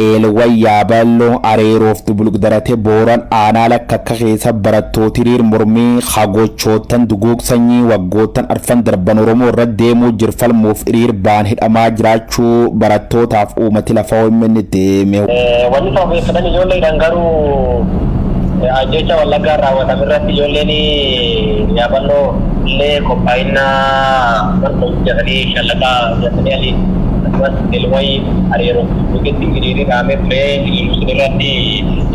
Eelway Yaaballoo Areeroof Dubuluk Darate Booran aanaa lakka akka keessa barattooti hiriir mormii hagochoottan duguug sanyii waggoottan arfan darban Oromoo irra deemuu jirfalmuuf hiriir ba'an hidhamaa jiraachuu barattootaaf uumati lafa OMN itti hime. Wanni sababeeffatan ijoolleedhaan garuu ajjecha Wallaggaan raawwatame irratti ijoolleen Yaaballoo illee qophaa'inaa barnoota jedhanii shallaqaa jedhanii ali akkasumas Elway Areeroo Dubuluqitti hiriirri dhahamee ture. Hiriirri sun irratti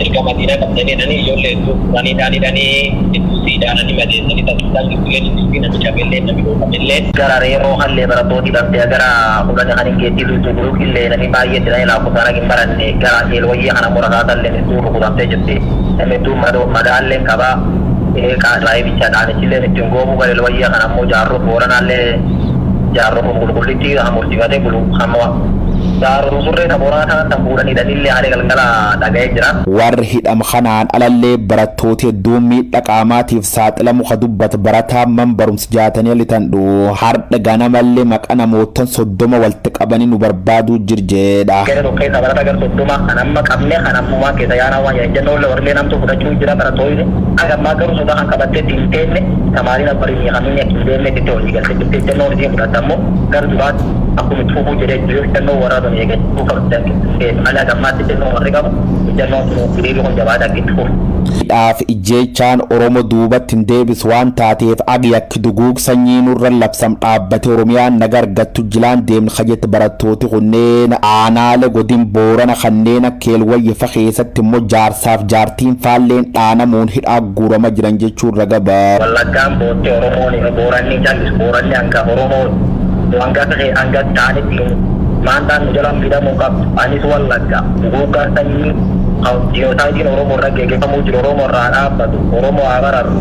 erga madiinaa qabdanii jedhanii ijoollee hedduu furanii dhaanidhanii hedduu siidhaananii madeessanii tasisaan gidduuleen hin jirti, namni cabellee namni dhoofamellee. Gara Areeroo kallee barattooti dhabde gara 10 kan hin geettii Dubuluq illee namni baay'ee jedhanii lakkoofsaan hin baranne. Gara Eelwayyee kana murasaatallee hedduu rukutamtee jirti. Namni hedduun madaalleen qaba. Raayibicha dhaanichillee ittiin goobuu gara Eelwayyee kana ammoo jaarroo Booranaallee jaarroo qulqullitti hamursifatee bulu hamma jaarroo surree ta Booranaa tanan tan fuudhaniidhanillee haala galgala dhaga'ee jira. Warri hidham kanaan alallee barattooti hedduun miidha qaamaatiif saaxilamu ka dubbat barataan man barumsi jaatanii alitan dhu hardha ganamallee maqa namootan 30 walti qabanii nu barbaaduu jir jedha. Gara tokko keessa barata gara 30 kan amma qabne kan ammumaa keessa yaanaa waan jedhan jennoo warri namtu fudhachuu jira. Barattoonni haga ammaa garuu sodaa kan qabattee hin teenne, tamaariin abbarii kamini akka hin deemne itti walii galtee jirti. Jennoo isii fudhatta ammoo gara duraatti akkuma itti fufuu jedhee jiru jennoo warra sun eeggachuu qabdi malee haga ammaatti jennoo warri qabu jennoon sun hiriirri kun jabaata akka itti fufu. Hidhaaf ijjeechaan Oromo duubatti hin deebisu waan taateef ag yakki duguug sanyii nurra labsam dhaabbate Oromiyaan naga argattu jilaan deemn kajet barattooti kunneen aanaale godin Boorana kanneen akka Eelwayye fa keessatti immoo jaarsaaf jaartiin faalleen dhaanamuun hidhaa guurama jiran jechuun raga ba. Wallaggaan boottee Oromoon Booranni callisu. Booranni hangafa Oromoo hangafa hanga ta'anitti maantaan nu jalaan miidhamuu qabdu. Anis Wallagga duguuggaan sanyii jiyoosaayitiin Oromoo irra geggeeffamuu jiru Oromoo irraa dhaabbatu. Oromoo haa bararru.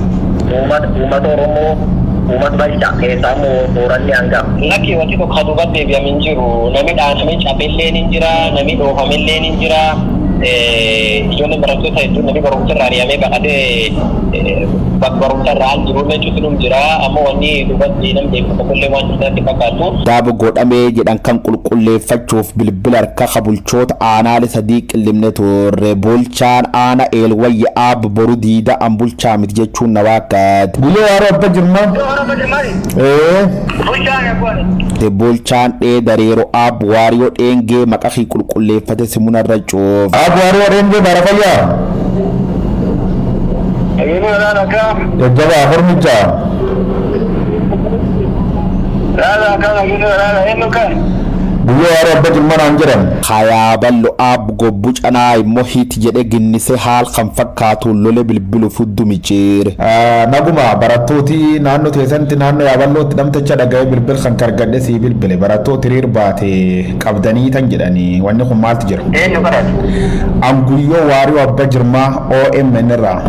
Uummata Oromoo uummata balcha keessaa immoo Booranni hangafa. Lakki, wanti tokko kan duubatti deebi'ame hin jiru. Namni dhaanamee cabelleen hin jira, namni dhoofamelleen hin jira. Ijoolleen barattoota hedduun namni barumsa irraa ari'amee baqatee bakka barumsa irraa al jiru jechuutu num jira. Ammoo wanni duubatti nam deebisu tokkollee waan jirtu natti fakkaatu. Daaba godhamee jedhan kan qulqulleeffachuuf bilbila harka ka bulchoota aanaale sadii qillimne turre. Bulchaan aana Eelwayye Aab Boru Diida an bulchaa miti jechuun na waakkat. Guyyoo Waaroo Abba Jirmaa. Ee. Bulchaan Dheeda Reero Aab Waariyoo Dheengee maqa kii qulqulleeffate simuna irra cuuf. Aab Waariyoo Dheengee baara fayyaa. Jajjabaa hormichaa. Guyyoo Waaroo Abba Jirmaa naan jedhan. Hayaaballo Aab Gobbu Canaa immoo hit jedhe ginnise haal kan fakkaatuun lole bilbilu fuddu miciir. Naguma barattooti naannoo teessanitti naannoo Yaaballootti namticha dhaga'ee bilbil kan kargadhe sii bilbile barattooti hiriir baate qabdanii tan jedhanii wanni kun maaltu jira? Eenyu barate? An Guyyoo Waariyoo Abba Jirmaa OMN irraa.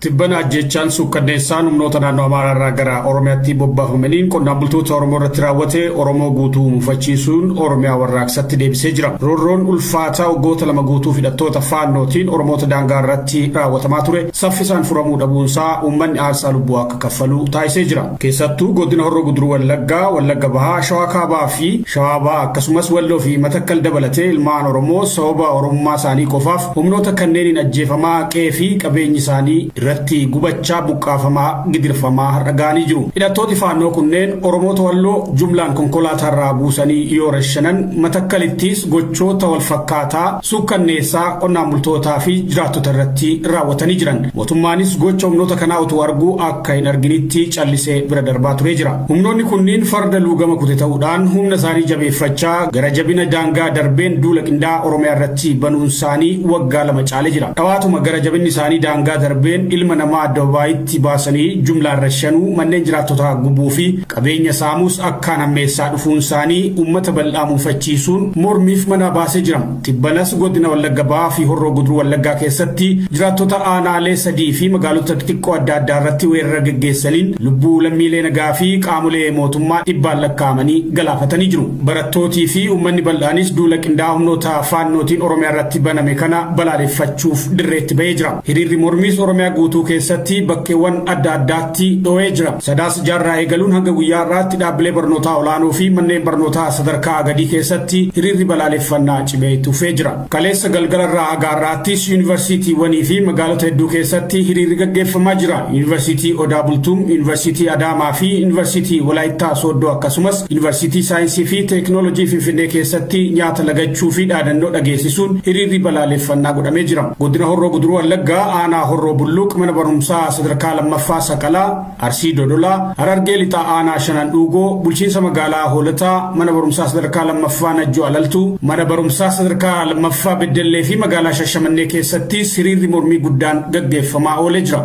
Tibbana ajjeechaan suukkanneessaan humnoota naannoo Amaaraa irraa gara Oromiyaatti bobbaafamaniin qonnaan bultoota Oromoo irratti raawwate Oromoo guutuu mufachiisuun Oromiyaa warraaqsatti deebisee jira. Roorroon ulfaataa waggoota 2 guutuu hidhattoota Faannootiin Oromoota daangaa irratti raawwatamaa ture saffisaan furamuu dhabuunsaa uummanni aarsaa lubbuu akka kaffalu taasisee jira. Keessattuu godina Horroo Guduruu Wallaggaa, Wallagga Bahaa, Shawaa Kaabaa fi Shawaa Bahaa akkasumas Walloo fi Matakkal dabalatee ilmaan Oromoo sababa Oromummaa isaanii qofaaf humnoota kanneeniin ajjeefamaa, qe'ee fi qabeenyi isaanii irratti gubachaa, buqqaafamaa, gidirfamaa har'a ga'anii jiru. Hidhattooti Faannoo kunneen Oromoota Walloo jumlaan konkolaataarraa buusanii yoo rashanan, Matakkalittis gochoota walfakkaataa suukkanneessaa qonnaan bultootaa fi jiraattota irratti raawwatanii jiran. Mootummaanis gocha humnoota kanaa utuu arguu akka hin arginitti callisee bira darbaa turee jira. Humnoonni kunniin farda luugama kute ta'uudhaan humna isaanii jabeeffachaa gara jabina daangaa darbeen duula qindaa'aa Oromiyaa irratti banuun isaanii waggaa 2 caalee jira. Dhawaatuma gara jabinni isaanii daangaa darbeen ilma namaa addababaayitti baasanii jumlaan rashanuu, manneen jiraattotaa gubuu fi qabeenya saamuus akkaan hammeessaa dhufuun isaanii uummata bal'aa muufachiisuun mormiif manaa baasee jira. Tibbanas godina Wallagga Bahaa fi Horroo Guduruu Wallaggaa keessatti jiraattota aanaalee 3 fi magaalota xixiqqoo adda addaa irratti weerara geggeessaniin lubbuu lammiilee nagaa fi qaamolee mootummaa dhibbaan lakkaa'amanii galaafatanii jiru. Barattootii fi uummanni bal'aanis duula qindaa'aa humnoota Faannootiin Oromiyaa irratti baname kana balaaleffachuuf dirreetti bahee jira. Hiriirri mormiis Oromiyaa guutuu guutuu keessatti bakkeewwan adda addaatti dho'ee jira. Sadaasa 6rraa eegaluun hanga guyyaa har'aatti dhaabbilee barnootaa olaanoo fi manneen barnootaa sadarkaa gadii keessatti hiriirri balaaleffannaa cimee itti fufee jira. Kaleessa galgalarraa haga har'aattis yuunivarsiitiiwwanii fi magaalota hedduu keessatti hiriirri gaggeeffamaa jira. Yuunivarsiitii Odaa Bultuum, Yuunivarsiitii Adaamaa fi Yuunivarsiitii Walaayittaa Sooddoo akkasumas Yuunivarsiitii Saayinsii fi Teeknoolojii Finfinnee keessatti nyaata lagachuu fi dhaadannoo dhageessisuun hiriirri balaaleffannaa godhamee jira. Godina Horroo Guduruu Wallaggaa aanaa Horroo Bulluq mana barumsaa sadarkaa lammaffaa Saqalaa, Arsii Dodolaa, Harargee Lixaa aanaa Shanan Dhuugoo, bulchiinsa magaalaa Hoolataa, mana barumsaa sadarkaa lammaffaa Najjoo Alaltuu, mana barumsaa sadarkaa lammaffaa Beddellee fi magaalaa Shashamannee keessattis hiriirri mormii guddaan gaggeeffamaa oolee jira.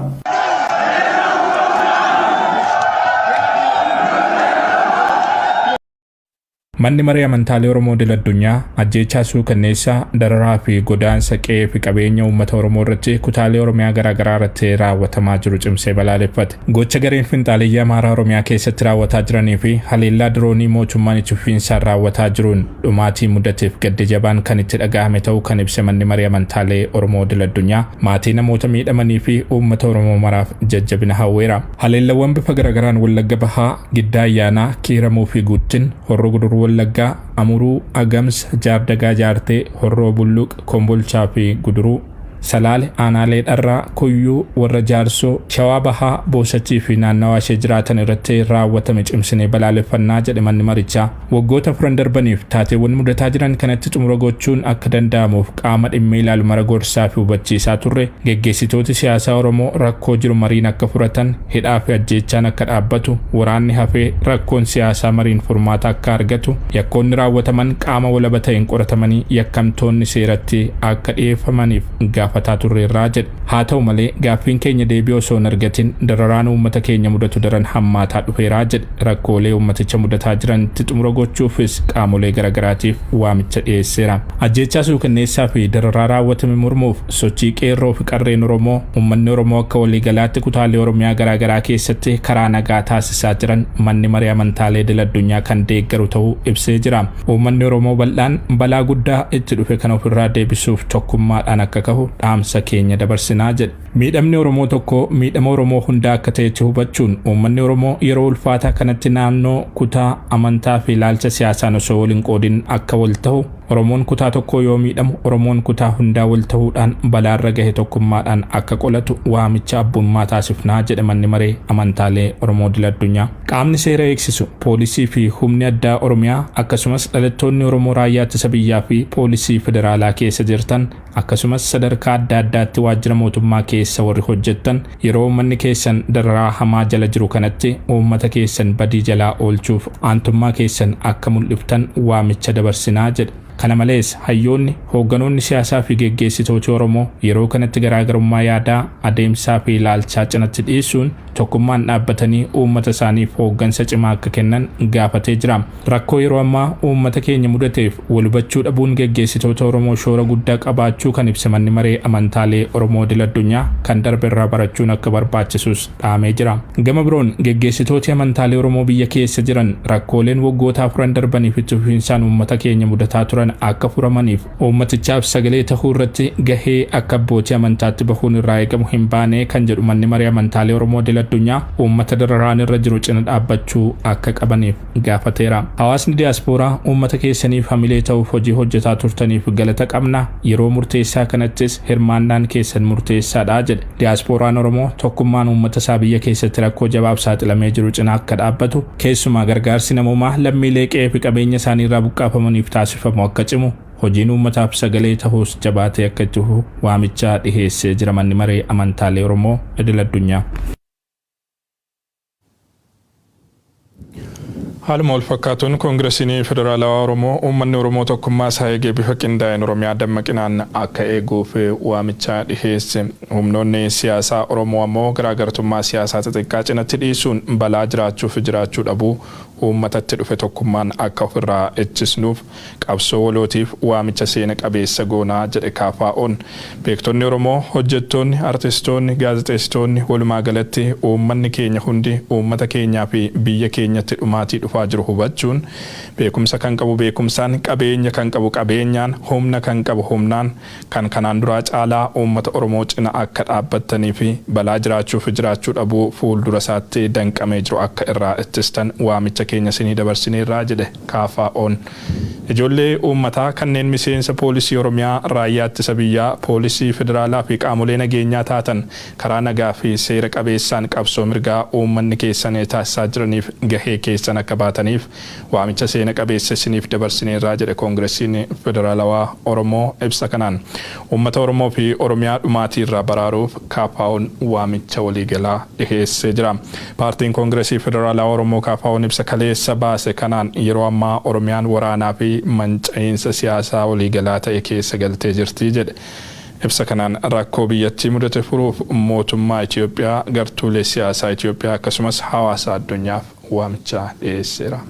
Manni Maree Amantaalee Oromoo Idil Addunyaa ajjeechaa suukanneessaa, dararaa fi godaansa qe'ee fi qabeenya uummata Oromoo irratti kutaalee Oromiyaa garaagaraa irratti raawwatamaa jiru cimsee balaaleffate. Gocha gareen finxaaleyyii Amaaraa Oromiyaa keessatti raawwataa jiranii fi haleellaa diroonii mootummaan itti fufiinsaan raawwataa jiruun dhumaatii mudateef gaddi jabaan kan itti dhaga'ame ta'uu kan ibse Manni Maree Amantaalee Oromoo Idil Addunyaa maatii namoota miidhamanii fi uummata Oromoo maraaf jajjabina hawweera. Haleellawwan bifa garagaraan Wallagga Bahaa, Giddaa Ayyaanaa, Kiiramuu fi Guuttin, Horroo Guduruu Wallaggaa, Amuruu, Agamsa, Jaardagaa Jaartee, Horroo Bulluq, Kombolchaa fi Guduruu, Salaale, Aanaalee Dharraa, Kuyyuu, Warra Jaarsoo, Shawaa Bahaa, Boosachii fi naannawaa ishee jiraatan irratti raawwatame cimsinee balaaleffannaa jedhe manni marichaa. Waggoota afuran darbaniif taateewwan mudataa jiran kanatti xumura gochuun akka danda'amuuf qaama dhimmi ilaalu mara gorsaa fi hubachiisaa turre. Geggeessitooti siyaasaa Oromoo rakkoo jiru mariin akka furatan, hidhaa fi ajjeechaan akka dhaabbatu, waraanni hafee rakkoon siyaasaa mariin furmaata akka argatu, yakkoonni raawwataman qaama walaba ta'een qoratamanii yakkamtoonni seeratti akka dhiyeeffamaniif gaafataa turreerra jedhe. Haa ta'u malee gaaffiin keenya deebii osoo hin argatin dararaan uummata keenya mudatu daran hammaataa dhufeera jedhe. Rakkoolee uummaticha mudataa jiranitti xumura gochuufis qaamolee garagaraatiif waamicha dhiyeesseera. Ajjeechaa suukanneessaa fi dararaa raawwatame mormuuf sochii qeerroo fi qarreen Oromoo, uummanni Oromoo akka waliigalaatti kutaalee Oromiyaa garaagaraa keessatti karaa nagaa taasisaa jiran Manni Maree Amantaalee Idil Addunyaa kan deeggaru ta'uu ibsee jira. Uummanni Oromoo bal'aan balaa guddaa itti dhufe kana ofirraa deebisuuf tokkummaadhaan akka kahu dhaamsa keenya dabarsinaa jedhe. Miidhamni Oromoo tokkoo miidhama Oromoo hundaa akka ta'etti hubachuun uummanni Oromoo yeroo ulfaataa kanatti naannoo, kutaa, amantaa fi ilaalcha siyaasaan osoo wal hin qoodin akka wal tahu, Oromoon kutaa tokkoo yoo miidhamu Oromoon kutaa hundaa wal tahuudhaan balaa irra gahe tokkummaadhaan akka qolatu waamicha abbummaa taasifna jedhe Manni Maree Amantaalee Oromoo Idil Addunyaa. Qaamni seera eegsisu, poolisii fi humni addaa Oromiyaa akkasumas dhalattoonni Oromoo Raayyaa Ittisa Biyyaa fi Poolisii Federaalaa keessa jirtan akkasumas sadarkaa adda addaatti waajjira mootummaa keessa warri hojjettan yeroo uummanni keessan dararaa hamaa jala jiru kanatti uummata keessan badii jalaa oolchuuf aantummaa keessan akka mul'iftan waamicha dabarsinaa jedhe. Kana malees, hayyoonni, hoogganoonni siyaasaa fi geggeessitooti Oromoo yeroo kanatti garaagarummaa yaadaa, adeemsaa fi ilaalchaa cinatti dhiisuun tokkummaan dhaabbatanii uummata isaaniif hooggansa cimaa akka kennan gaafatee jira. Rakkoo yeroo ammaa uummata keenya mudateef wal hubachuu dhabuun geggeessitoota Oromoo shoora guddaa qabaachuu kan ibse Manni Maree Amantaalee Oromoo Idil Addunyaa kan darbe irraa barachuun akka barbaachisus dhaamee jira. Gama biroon geggeessitooti amantaalee Oromoo biyya keessa jiran rakkooleen waggoota afuran darbaniif itti fufiinsaan uummata keenya mudataa turan akka furamaniif uummatichaaf sagalee tahuu irratti gahee akka abbootii amantaatti bahuun irraa eegamu hin baane kan jedhu Manni Maree Amantaalee Oromoo Idil Addunyaa uummata dararaan irra jiru cina dhaabbachuu akka qabaniif gaafateera. Hawaasni diyaaspooraa uummata keessaniif hamilee ta'uuf hojii hojjetaa turtaniif galata qabna, yeroo murteessaa kanattis hirmaannaan keessan murteessaadha jedhe. Diyaaspooraan Oromoo tokkummaan uummata isaa biyya keessatti rakkoo jabaaf saaxilamee jiru cina akka dhaabbatu, keessumaa gargaarsi namoomaa lammiilee qe'ee fi qabeenya isaaniirraa buqqaafamaniif taasifamu akka cimu, hojiin uummataaf sagalee tahuus jabaatee akka itti fufu waamicha dhiheessee jira Manni Maree Amantaalee Oromoo Idil Addunyaa. Haaluma walfakkaatuun Koongiresiin Federaalawaa Oromoo uummanni Oromoo tokkummaa isaa eegee bifa qindaa'een Oromiyaa dammaqinaan akka eeguuf waamicha dhiheesse. Humnoonni siyaasaa Oromoo ammoo garaagartummaa siyaasaa xixiqqaa cinatti dhiisuun balaa jiraachuufi jiraachuu dhabuu uummatatti dhufe tokkummaan akka ofirraa ittisnuuf qabsoo walootiif waamicha seena qabeessa goonaa jedhe KFO'n. Beektonni Oromoo, hojjettoonni, artistoonni, gaazexeessitoonni, walumaa galatti uummanni keenya hundi uummata keenyaa fi biyya keenyatti dhumaatii dhufaa jiru hubachuun beekumsa kan qabu beekumsaan, qabeenya kan qabu qabeenyaan, humna kan qabu humnaan kan kanaan duraa caalaa uummata Oromoo cina akka dhaabbattanii fi balaa jiraachuu fi jiraachuu dhabuu fuuldura isaatti danqamee jiru akka irraa ittistan waamicha keenya isinii dabarsineerraa jedhe KFO'n. Ijoollee uummataa kanneen miseensa poolisii Oromiyaa, raayyaa ittisa biyyaa, poolisii federaalaa fi qaamolee nageenyaa taatan karaa nagaa fi seera qabeessaan qabsoo mirgaa uummanni keessan taasisaa jiraniif gahee keessan akka baataniif waamicha seena qabeessa isiniif dabarsineerraa jedhe Koongiresiin Federaalawaa Oromoo ibsa kanaan. Uummata Oromoo fi Oromiyaa dhumaatii irraa baraaruuf KFO'n waamicha waliigalaa dhiheessee jira. Paartiin Koongiresii Federaalawaa Oromoo KFO'n ibsa kaleessa baase kanaan yeroo ammaa Oromiyaan waraanaa fi manca'iinsa siyaasaa waliigalaa ta'e keessa galtee jirti jedhe. Ibsa kanaan rakkoo biyyattii mudate furuuf mootummaa Itoophiyaa, gartuulee siyaasaa Itoophiyaa akkasumas hawaasa addunyaaf waamicha dhiyeesseera.